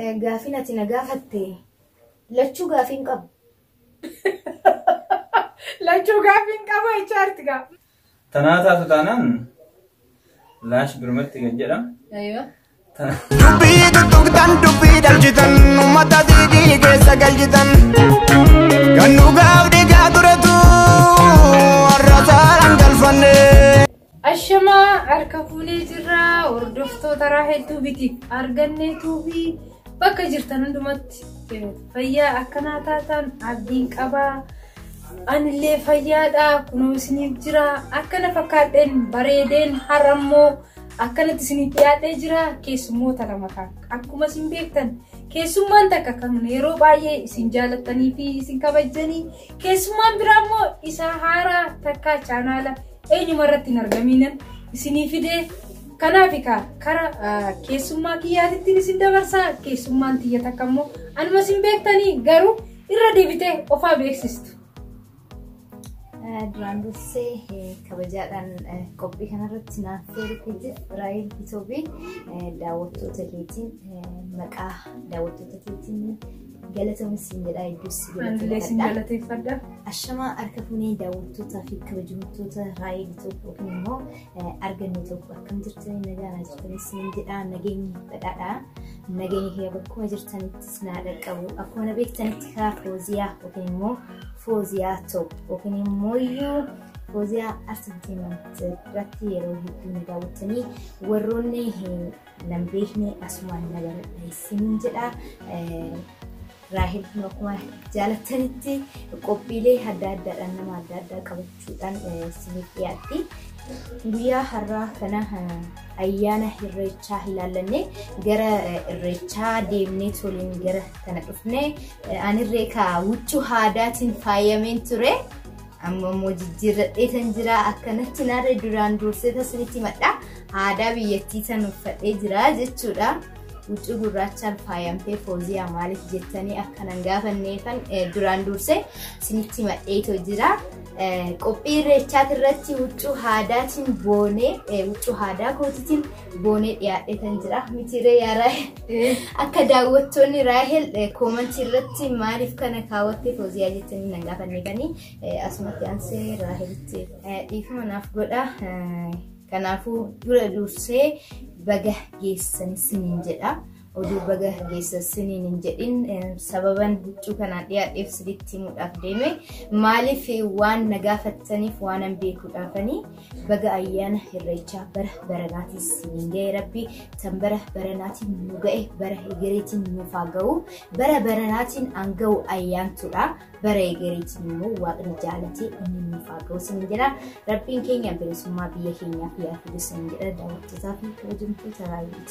Gaafiin ati na gaafatte lachuu gaafiin qabu. Lachuu gaafiin qabu jechaarti gaa. Tanaa taatu taanaan laash birumatti gad jedha. Aywa. Dubbii tuttuqtan dubbii dhalchitan uummata xiiqii keessa galchitan kan dhugaaf dhiigaa turetu har'a saalaan galfanne. Ashamaa harka fuunee jirra hordoftoota Raahel Tuubitiif argannee tuubii bakka jirtan hundumatti fayyaa akkanaa taatan abdiin qabaa. Anillee fayyaadha kunoo isiniif jira akkana fakkaadheen bareedeen har'a immoo akkanatti isiniif dhiyaadhee jira keessummoota lama kan akkuma isin beektan keessummaan takka kan yeroo baay'ee isin jaalattanii fi isin kabajjanii keessummaan biraa immoo isa haaraa takka chaanaala eenyuma irratti hin argamiinan isinii fidee kanaaf egaa kara keessummaa kiyyaatittiin isin dabarsaa keessummaan tiyya takka immoo anuma isin beektanii garuu irra deebitee ofaa beeksistu. Duraan dursee kabajaadhaan qophii kanarratti naaf feerteetiif Raahel Itoobii daawwattoota keetiin maqaa daawwattoota keetiin galatoomi siin jedha hedduu si Anillee isin galateeffadha. galateeffadha. Ashamaa harka fuunee daawwattootaa fi kabajamtoota Raahel Itoobii yookiin immoo arganne Itoobii akkam jirtanii nagaa jirtanii siin jedha nageenyi badhaadha. Nageenyi kiyya bakkuma jirtanittis naa dhaqqabu. Akkuma na beektanitti karaa Fooziyaa yookiin immoo Fooziyaa Top yookiin immoo iyyuu Fooziyaa Arsenteement irratti yeroo hedduu na daawwattanii warroonni nan beekne asumaan na baradha isiniin jedha. Raahel kun akkuma jaalattanitti qophiilee adda addaadhaan nama adda addaa qabachuudhaan isiniif dhiyaatti. Guyyaa har'aa kana ayyaana irreechaa ilaallanne gara irreechaa deemnee toliin gara kana dhufne anirree ka huccuu aadaatiin faayameen ture. Amma immoo jijjiirradhee tan jira akkanatti narra duraan dursee tasinitti himadha. Aadaa biyyattii tan uffadhee jira jechuudha. Huccuu gurraachaan faayamtee Fooziyaa maaliif jettanii akkanan gaafanneefan duraan dursee isinitti himadheetoo jira. Qophii irreechaati irratti huccuu aadaatiin boonee huccuu aadaa kootiitiin boonee dhiyaadhee tan jira. Mitiiree yaa Raahel akka daawwattoonni Raahel koomantii irratti maaliif kana kaawwattee Fooziyaa jettanii nan gaafanneefanii asumatti aansee Raahelitti dhiifama naaf godha. Kanaafuu dura dursee baga geessan siniin jedha. Oduu baga geessan siniin hin jedhin sababan huccuu kanaan dhiyaadheef sinitti himuudhaaf deeme maaliif waan na gaafattaniif waan an beekuudhaafanii baga ayyaana irreechaa bara baranaatiin siniin ga'e rabbi tan bara baranaatiin nu ga'e bara egereetiin nuuf haa ga'u bara baranaatiin an ga'u ayyaantuudha bara egereetiin immoo waaqni jaalatee inni nuuf haa ga'u siniin jedha rabbiin keenya bilisummaa biyya keenyaaf yaa fidu siniin jedha daawwattootaa fi kabajamtoota raayyaa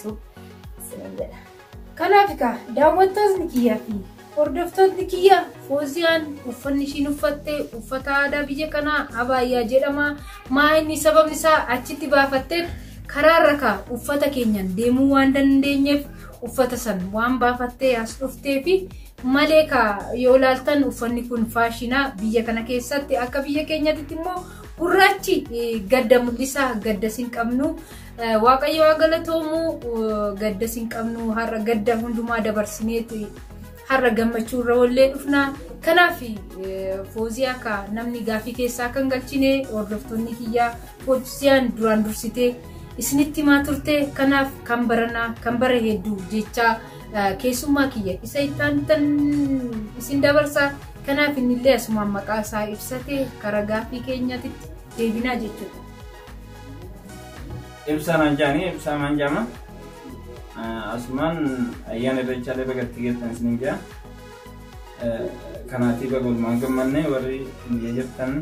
siniin jedha. Kanaaf egaa daawwattoonni kiyyaa fi hordoftoonni kiyya Fooziyaan uffanni ishiin uffatte uffata aadaa biyya kanaa abaayyaa jedhama. Maa inni sababni isaa achitti baafatteef karaarra kaa uffata keenyaan deemuu waan dandeenyeef uffata san waan baafattee as dhuftee fi malee kaa yoo ilaaltan uffanni kun faashinaa biyya kana keessatti akka biyya keenyaatti immoo gurraachi gadda mul'isaa gadda sin qabnu. Waaqayyo haa galatoomu gadda sin qabnu har'a gadda hundumaa dabarsineeti har'a gammachuu irra wallee dhufna. Kanaaf Fooziyaa ka namni gaafii keessaa kan galchine hordoftoonni kiyyaa Fooziyaan duraan dursitee isinitti himaa turte kanaaf kan baranaa kan bara hedduu jechaa keessummaa kiyya isa itti isin dabarsa. Kanaaf innillee asumaan maqaa isaa ibsate karaa gaafii keenyaatti deebinaa jechuudha. Ibsaa naan jedhanii ibsaa maan jedhama. Asumaan ayyaana irreechaalee baga itti geessan isiniin jedha. Kanaatii baga walumaan gammanne warri biyya jirtan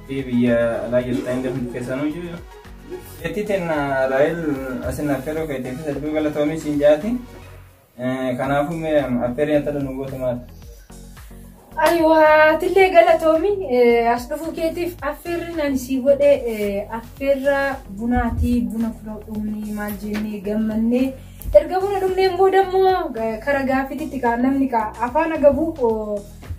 fi biyya alaa jirtan illee hundi keessanuu jiru. Jetti tenna Raahel asin affeeroo keetii fi hedduu galatoomii siin jaati. Kanaafuu mee affeerri nyaata nu goote maali? Ayiwaa atillee galatoomi as dhufuu keetiif affeerri ani sii godhe affeerra bunaatii buna dhumnee maal jennee gammannee erga buna dhumneen booda immoo kara gaafititti kaa namni kaa afaan agabu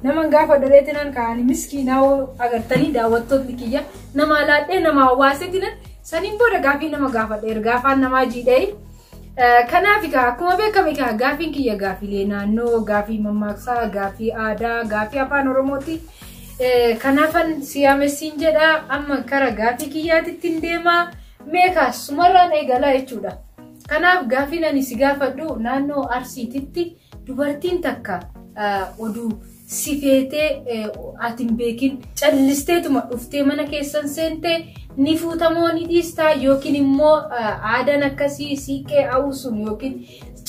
nama gaafa dholeetinaan kaa'anii miskiinaa agartanii daawwattoonni kiyya nama alaadhee nama hawaaseetinan saniin booda gaafii nama gaafadhe erga afaan namaa jiidhee. Kanaaf egaa akkuma beekame egaa gaafiin kiyya gaafiilee naannoo, gaafii mammaaksaa, gaafii aadaa, gaafii afaan Oromooti. Kanaafan siyaamessiin jedha amma kara gaafii kiyyaatitti hin deemaa meeqa sumarraan eegalaa jechuudha. Kanaaf gaafiin ani si gaafadhu naannoo Arsiititti dubartiin takka oduu si feetee ati hin beekin callisteetuma dhuftee mana keessan seentee ni fuutamoo ni dhiistaa yookiin immoo aadaan akkasii siiqqee hawuu sun yookiin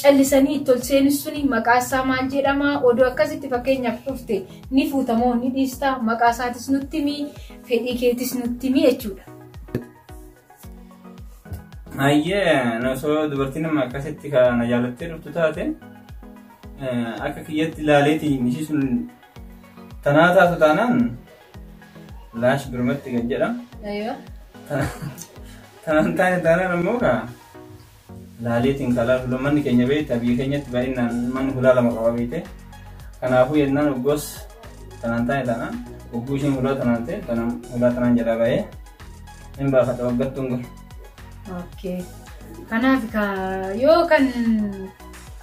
callisanii tolseen suni maqaa isaa maal jedhama oduu akkasitti fakkeenyaaf dhufte ni fuutamoo ni dhiistaa maqaa isaatis nutti himi fedhii keetis nutti himi jechuudha. Hayyee osoo dubartiin amma akkasitti kana jaalattee dhuftu taate akka kiyyatti ilaaleetiin ishii sun tanaa taatu taanaan laash birmatti gad jedha. Tanaan taane taanaan immoo kaa laaleetiin kalaa manni keenya beekta biyya keenyatti baay'inaan manni hulaa lama qaba beekte. Kanaafuu yennaan hoggoos tanaan taane taanaan hogguu isheen hulaa tanaan ta'e hulaa tanaan jedha baay'ee hin baafata waggattuun kun. Okay. Kanaaf yoo kan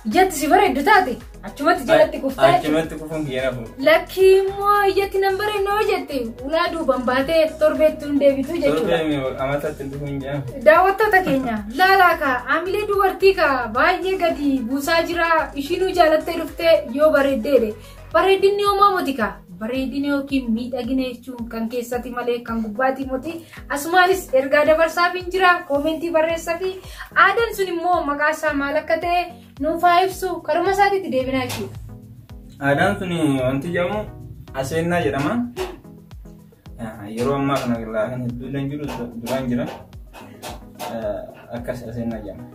ijatti si bareeddu taate achumatti jalatti kuftaa jechuudha. Achumatti kufuun kiyya nafu. Lakkii immoo ijatti nan bareednu yoo jette ulaa duuban baatee torbeettu hin deebitu jechuudha. Torbee amatatti dhufuun hin jedhamu. Daawwattoota keenya laalaa kaa haamilee dubartii kaa baay'ee gadi buusaa jira ishiinuu jaalattee dhuftee yoo bareeddeedhe bareedinni homaa moti kaa bareedina yookiin miidhagina jechuun kan keessatti malee kan gubbaatti moti asumaanis ergaa dabarsaaf hin jira koomentii barreessaa fi aadaan sun immoo maqaa isaa maal akka ta'e nuuf haa ibsu karuma isaatiitti deebinaa jechuudha. Aadaan sun wanti jedhamu aseennaa jedhama. Yeroo ammaa kana kan hedduun jiru duraan jira. Akkas aseennaa jedhama.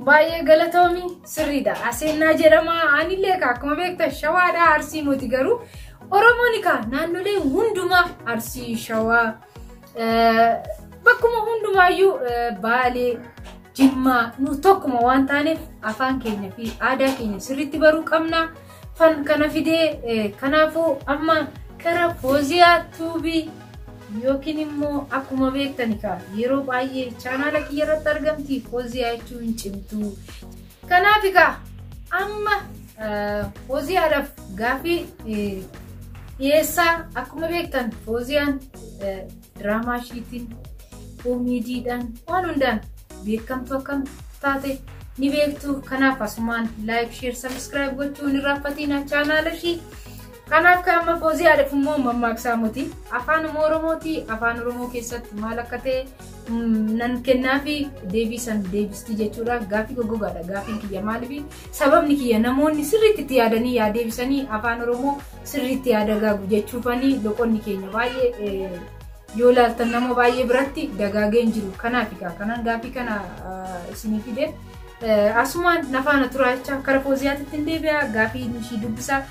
Baay'ee galatoomi sirriidha. Aseennaa jedhama. Anillee akkuma beektan shawaadha Arsii moti garuu Oromoon egaa naannolee hundumaa Arsii, Shawaa, bakkuma hundumaayyuu Baalee, Jimmaa nu tokkuma waan taaneef afaan keenya fi aadaa keenya sirriitti baruu qabna. Fan kana fidee kanaafuu amma kara Fooziyaa Tuubii yookiin immoo akkuma beektan egaa yeroo baay'ee chaanaala kiyya irratti argamti Fooziyaa jechuun cimtuu. Kanaaf egaa amma Fooziyaadhaaf gaafii dhiyeessaa akkuma beektan Fooziyaan diraamaa ishiitiin koomeediidhaan waan hundaan beekamtu akkam taate ni beektu. Kanaaf asumaan like, share, subscribe gochuun hin irraanfatina chaanaala ishii. Kanaaf kan amma Fooziyaadhaaf immoo mammaaksaa miti. Afaan Oromooti. Afaan Oromoo keessatti maal akka ta'e nan kennaa fi deebii san deebisti jechuudha. Gaafii goggogaadha. Gaafiin kiyya maaliif sababni kiyya namoonni sirriitti itti yaadanii yaa deebisanii afaan Oromoo sirriitti yaada gaagu jechuufanii loqonni keenya baay'ee yoo ilaaltan nama baay'ee biratti dagaagee hin jiru. Kanaaf egaa kanaan gaafii kana isinii fide. Asumaan nafaana turaa jecha kara Fooziyaatitti hin deebi'a. Gaafii ishii dubbisaa.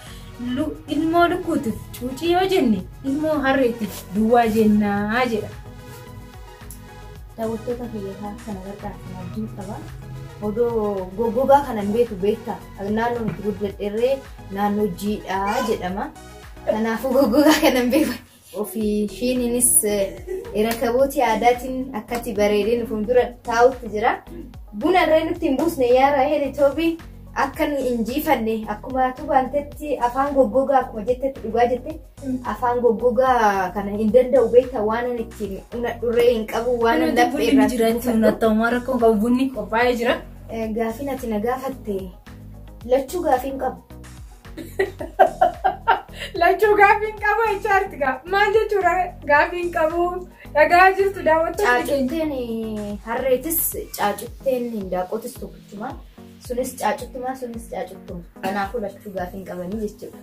Ilmoo lukkuutiif cuucii yoo jenne ilmoo harreetiif duwwaa jennaa jedha. Daawwattoota kiyya kana gargaarsa abdiin qaba. Odoo goggogaa kana hin beeku beektaa? Naannoo itti guddadheerree naannoo jiidhaa jedhama. Kanaafuu goggogaa kana hin beeku. Ofii ishiininis rakabootii aadaatiin akkatti bareedee fuuldura taa'utti jira. Buna irree nutti hin buusne yaa Raahel Toobii akka hin injifanne akkuma tubaantetti afaan goggogaa akkuma jettetti dhugaa jette afaan goggogaa kana hin danda'u beektaa waan ani ittiin unadhurree hin qabu waan ani laphee irraa jira ittiin unattamu rakkoo qabu bunni qophaa'ee jira. Gaafiin ati na gaafatte lachuu gaafiin qabu. Lachuu gaafiin qabu jechaarti gaa maal jechuudha gaafiin qabu dhagaa jirtu daawwattoonni keenya. Caacutteen harreetis caacutteen hindaaqotis tokkichuma. Sunis caacuttuma sunis caacuttuma. Kanaafuu lachuu gaafiin qabanii jechuudha.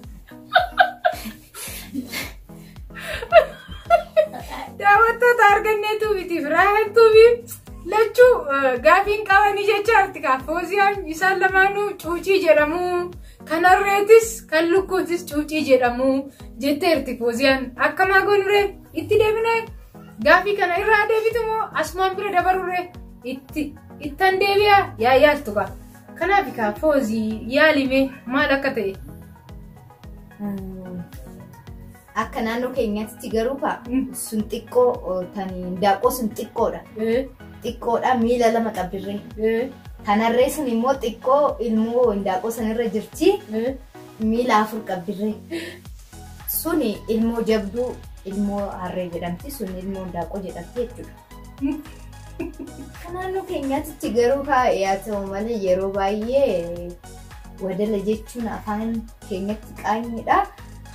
Daawwattoota arganneetu mitiif raaheltuufi lachuu gaafiin qabanii jechaarti gaa Fooziyaan isaan lamaanuu cuucii jedhamu. Kan harreetis kan lukkuutis cuucii jedhamu jetteerti Fooziyaan. Akka goonuree itti deebinee gaafii kana irraa deebitu moo asumaan bira dabaruree ittan deebi'a yaa yaaltu gaa. Kanaaf egaa Foozii yaalime maal akka ta'e? Akka naannoo keenyaatti garuu sun xiqqoo tan daaqoo sun xiqqoodha. Xiqqoodha miila lama qabdirree. Kan harree sun immoo xiqqoo ilmoo hindaaqoo sanirra jirti. Miila 4 qabdirree. Suni ilmoo jabduu ilmoo harree jedhamti. Sun ilmoo hindaaqoo jedhamti jechuudha. Naannoo keenyaatti garuu yaa ta'u malee yeroo baay'ee wadala jechuun afaan keenyatti qaanyidha.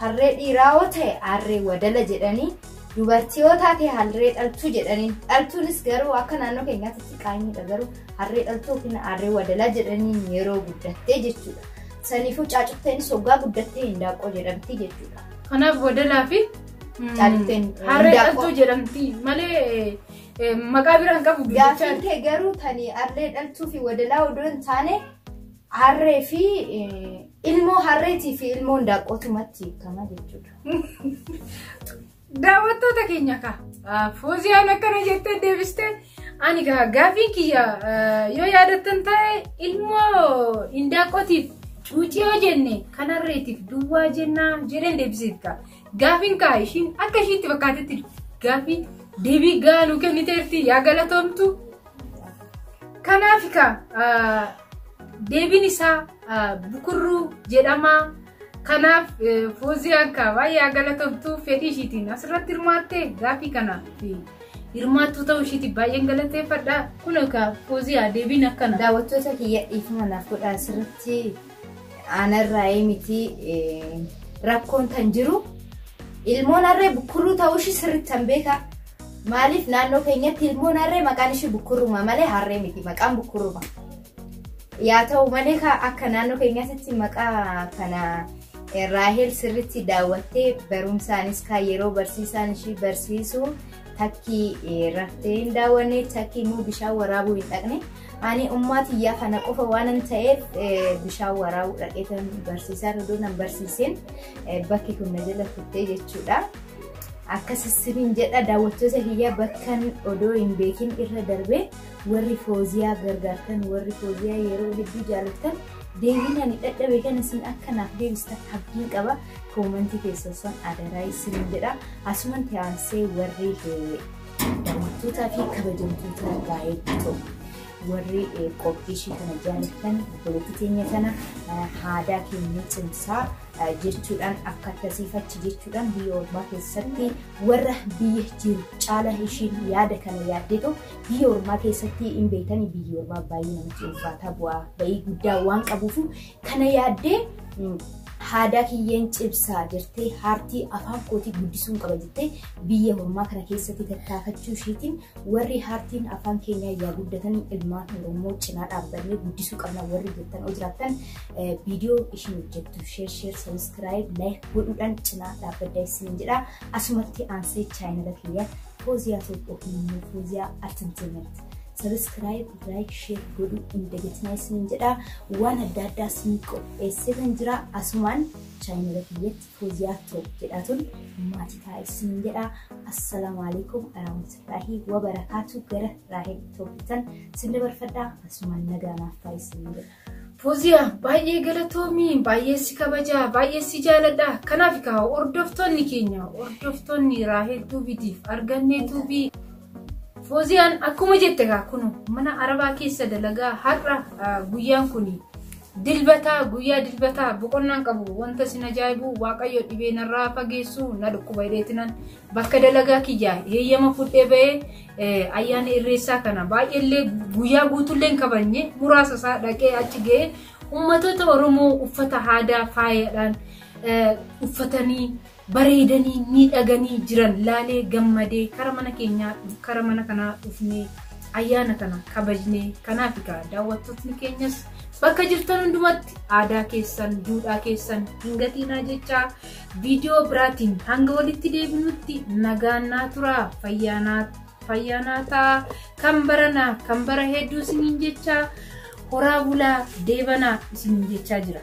Harree dhiiraa yoo ta'e harree wadala jedhanii, dubartii yoo taate harree dhaltuu jedhanii. Dhaltuunis garuu akka naannoo keenyaatti qaanyidha, garuu harree dhaltuu yookiin harree wadalaa jedhanii yeroo guddattee jechuudha. Saniifuu caacutteenis hoggaa guddattee hindaaqoo jedhamti jechuudha. Kanaaf wadalaa fi Caacuttee harree dhaltuu jedhamti malee maqaa biraan qabu. Gaaffiin kee garuu tani harree dhaltuu fi wadalaa odoo hin taane harree fi ilmoo harreetii fi ilmoo hindaaqootumatti hiikama jechuudha. Daawwattoota keenya kaa Fooziyaan akkana jettee deebistee, ani gaa gaaffiin kiyya yoo yaadattan ta'e ilmoo hindaaqootiif cuucii yoo jenne kan harreetiif duwwaa jennaa jedheen deebiseef kaa. Gaaffiin kaa ishiin akka ishiitti fakkaatetti gaaffii deebii gahaa nu kenniteerti, yaa galatoomtu. Kanaaf kaa deebiin isaa bukurruu jedhama. Kanaaf Fooziyaan kaa baay'ee galatoomtu, fedhii ishiitiin asirratti hirmaattee gaaffii kana hirmaattuu ta'uu ishiitiif baay'een galateeffadha. Kun kaa Fooziyaa deebiin akkana. Daawwattoota kiyya, dhiifama naaf godhaa, asirratti aanarraa miti rakkoon kan jiru. Ilmoon harree bukkurruu ta'uu ishii sirriitti kan beeka. Maaliif naannoo keenyatti ilmoon harree maqaan ishii bukkurruma malee harree miti, maqaan bukkurruma. Yaa ta'u malee akka naannoo keenyaatti maqaa kana Raahel sirriitti daawwattee barumsaanis kan yeroo barsiisaan ishii barsiisu takkii raftee hin daawwanne, takkii immoo bishaan waraabuu hin dhaqne. Ani ummaa tiyyaa kana qofa waan ta'eef bishaan waraabuu dhaqeetan barsiisaan odoo nan barsiisin bakki kun na jala kuttee jechuudha. Akkas isiniin jedha daawwattoota kiyyaa, bakkan odoo hin beekin irra darbe, warri Fooziyaa gargaartan, warri Fooziyaa yeroo hedduu jaalattan, deebiin ani dadhabe kan isin akkanaaf deebistan abdiin qaba. Koomantii keessan adaraa isiniin jedha. Asuman aansee warri daawwattootaa fi kabajamtoota Raahel ta'u, warri qophii ishii kana jaallattan, obboleettii teenya kana aadaa keenya cimsaa jechuudhaan akka akkasiifachi jechuudhaan biyya ormaa keessatti warra biyya jiru caala ishiin yaada kana yaaddeetu biyya ormaa keessatti hin beektanii, biyya ormaa baay'ee namatti ulfaataa, bu'aa bahii guddaa waan qabuuf, kana yaaddee aadaa kiyyeen cibsaa jettee, aartii afaan kootii guddisuun qaba jettee biyya ormaa kana keessatti tattaafachuu ishiitiin, warri aartiin afaan keenyaa yaa guddatanii, ilmaan Oromoo cinaa dhaabbannee guddisuu qabna warri jettan oo jiraattan, viidiyoo ishiin hojjettu share, share, subscribe, like godhuudhaan cinaa dhaabbaddaa isiniin jedha. Asumatti aansee chaayinala kiyya Fooziyaa Itoophiyaa immoo Fooziyaa Entertainment subscribe, like, share godhuu hin dagatinaa isiniin jedha. Waan adda addaa isin qopheessee kan jira, asumaan chaayinala kiyyatti Fooziyaa Top jedhaatuun maatii ta'a isiniin jedha. Assalaamu alaikum warahmatullaahi wabarakaatu. Gara Raahel Tooppitan sin dabarfadhaa, asumaan nagaa naaf ta'a isiniin jedha. Fooziyaa, baay'ee galatoomii, baay'ee si kabajaa, baay'ee si jaaladha. Kanaaf kaa hordoftoonni keenya, hordoftoonni Raahel Tuubiitiif argannee Tuubii. Fooziyaan akkuma jette kaa kun mana arabaa keessa dalagaa, har'a guyyaan kun dilbataa, guyyaa dilbataa boqonnaan qabu. Wanta sin ajaa'ibu, Waaqayyo dhibee narraa fageessu, na dhukkuba hidheetinan bakka dalagaa kiyyaa heeyyama fudhee bahee ayyaana irreessaa kana baay'eellee guyyaa guutuullee hin kabajne, muraasa isaa dhaqee achi ga'ee ummatoota Oromoo uffata aadaa faayaadhaan uffatanii bareedanii miidhaganii jiran laalee gammadee kara mana keenyaa, kara mana kanaa dhufnee ayyaana kana kabajnee. Kanaaf egaa daawwattootni keenyas bakka jirtan hundumatti aadaa keessan, duudhaa keessan hin gatinaa jechaa, viidiyoo biraatiin hanga walitti deebinutti nagaan naa turaa, fayyaanaa ta'a. Kan baranaa kan bara hedduu isiniin jechaa, horaa bulaa, deebanaa isiniin jechaa jira.